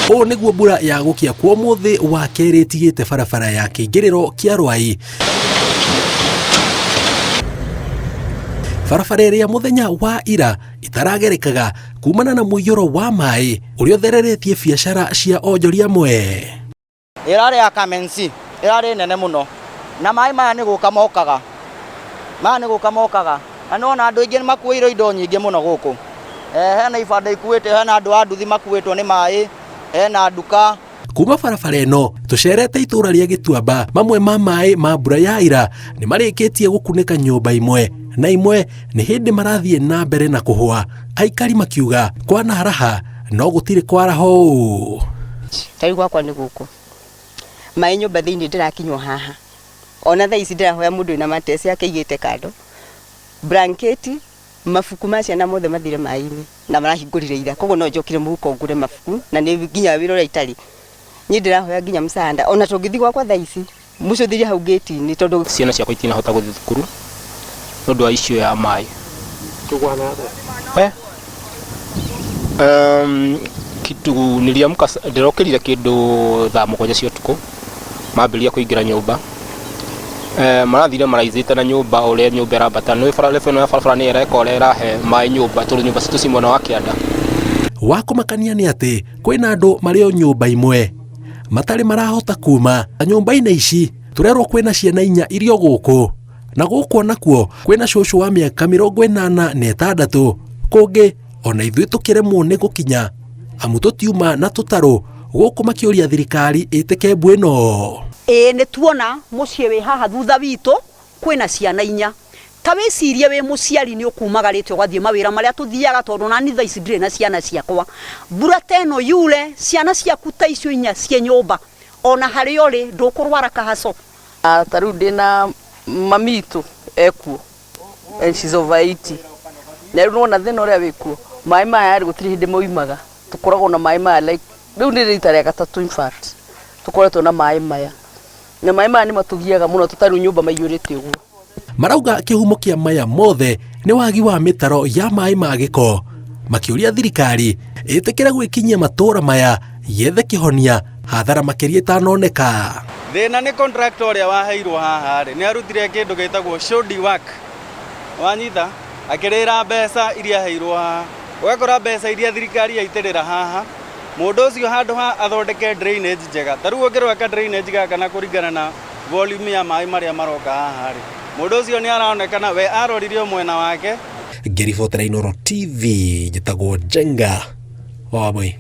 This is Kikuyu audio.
Ũũ nĩguo mbura ya gũkia kwa ũmũthĩ wa kerĩ ĩtigĩte barabara ya kĩingĩrĩro kĩa Rwai. Barabara ĩrĩa mũthenya wa ira itaragerekaga kumana na mũiyũro wa maĩ ũrĩa ũthereretie biacara cia onjoria amwe. Ĩrarĩ ya Kamensi, ĩrarĩ nene mũno na maĩ maya nĩ gũka mokaga, maya nĩ gũka mokaga na nĩ wona andũ aingĩ nĩ makuĩirwo indo nyingĩ mũno gũkũ. Hena ibanda ikuĩte, hena andũ a nduthi makuĩtwo nĩ maĩ, hena nduka. Kuma barabara ĩno tũcerete itũũra rĩa Gĩtuamba, mamwe ma maĩ ma mbura ya ira nĩ marĩkĩtie gũkunĩka nyũmba imwe na imwe nĩ hĩndĩ marathiĩ na mbere na kũhũa, aikari makiuga kwanaraha no gũtirĩ kwaraha ũũ. Ta rĩu gwakwa nĩ gũkũ maĩ nyũmba thĩinĩ ndĩrakinywo haha, ona thaa ici ndĩrahoya mũndũ wĩna mattress yake aigĩte kando, blanketi, mabuku ma ciana mothe mathire maĩ-inĩ na marahingũrire ira, koguo no njokire mũhuko ngũre mabuku na nĩ nginya wĩra ũrĩa itarĩ. Niĩ ndĩrahoya nginya msaada ona tũngĩthiĩ gwakwa thaa ici mũcũthĩrĩrie hau gate-inĩ tondũ. Ciana ciakwa itinahota gũthiĩ thukuru nĩ ũndũ wa issue ya maĩ. Eh? Um, kitu niliamka ndĩrokĩrire kĩndũ thaa 7 cia ũtukũ mambĩrĩria kũingĩra nyũmba. Eh, marathire maraicĩte na nyũmba ũrĩa nyũmba ĩrambata nĩ bara level ĩno ya barabara nĩyo ĩreka ũrĩa ĩrahe maĩ nyũmba tondũ nyũmba citũ ci mwena wa kĩanda. Wa kũmakania nĩ atĩ kwĩna andũ marĩ o nyũmba imwe matarĩ marahota kuma na nyũmba-inĩ ici tũrerwo kwĩna ciana inya irio gũkũ na gũkũ onakuo kwĩna cũcũ wa mĩaka 86 kũngĩ ona ithuĩ tũkĩremwo nĩ gũkinya amu tũtiuma na tũtarũ gũkũ makĩũria thirikari ĩtĩke mbu ĩno. Ĩĩ nĩ tuona mũciĩ wĩ haha thutha witũ kwĩna ciana inya. Ta wĩcirie wĩ mũciari nĩ ũkumagarĩte ũgathiĩ mawĩra marĩa tũthiaga tondũ nani thaa ici ndirĩ na ciana ciakwa. Mbura ta ĩno yure ciana ciaku ta icio inya ciĩ nyũmba ona harĩa ũrĩ ndũkũrwara kahaco. Ta rĩu ndĩna mami witũ ekuo and she's over 80 na rĩu nĩwona thĩna ũrĩa wĩkuo, maĩ maya rĩ gũtirĩ hĩndĩ maumaga, tũkoragwo na maĩ maya like rĩu nĩ rita rĩa gatatũ in fact tũkoretwo na maĩ maya, na maĩ maya nĩ matũgiaga mũno ta rĩu nyũmba maiyũrĩte ũguo. Marauga kĩhumo kĩa maya mothe nĩ wagi wa mĩtaro ya maĩ ma gĩko, makĩũria thirikari ĩtĩkĩre gwĩkinyia matũũra maya yethe kĩhonia hathara makĩria ĩtanoneka. Thĩna nĩ contractor ũrĩa waheirwo haha rĩ, nĩ arutire kĩndũ gĩtagwo shoddy work. Wanyita? Akĩrĩra mbeca iria aheirwo haha. Ũgakora mbeca iria thirikari yaitĩrĩra haha, mũndũ ũcio handũ ha athondeke drainage njega, ta rĩu ũngĩrora ka drainage gaka na kũringana na volume ya maĩ marĩa maroka haha rĩ, mũndũ ũcio nĩ aronekana we arorire o mwena wake. Ngĩribotera Inooro TV, njĩtagwo Njenga wa Wambui.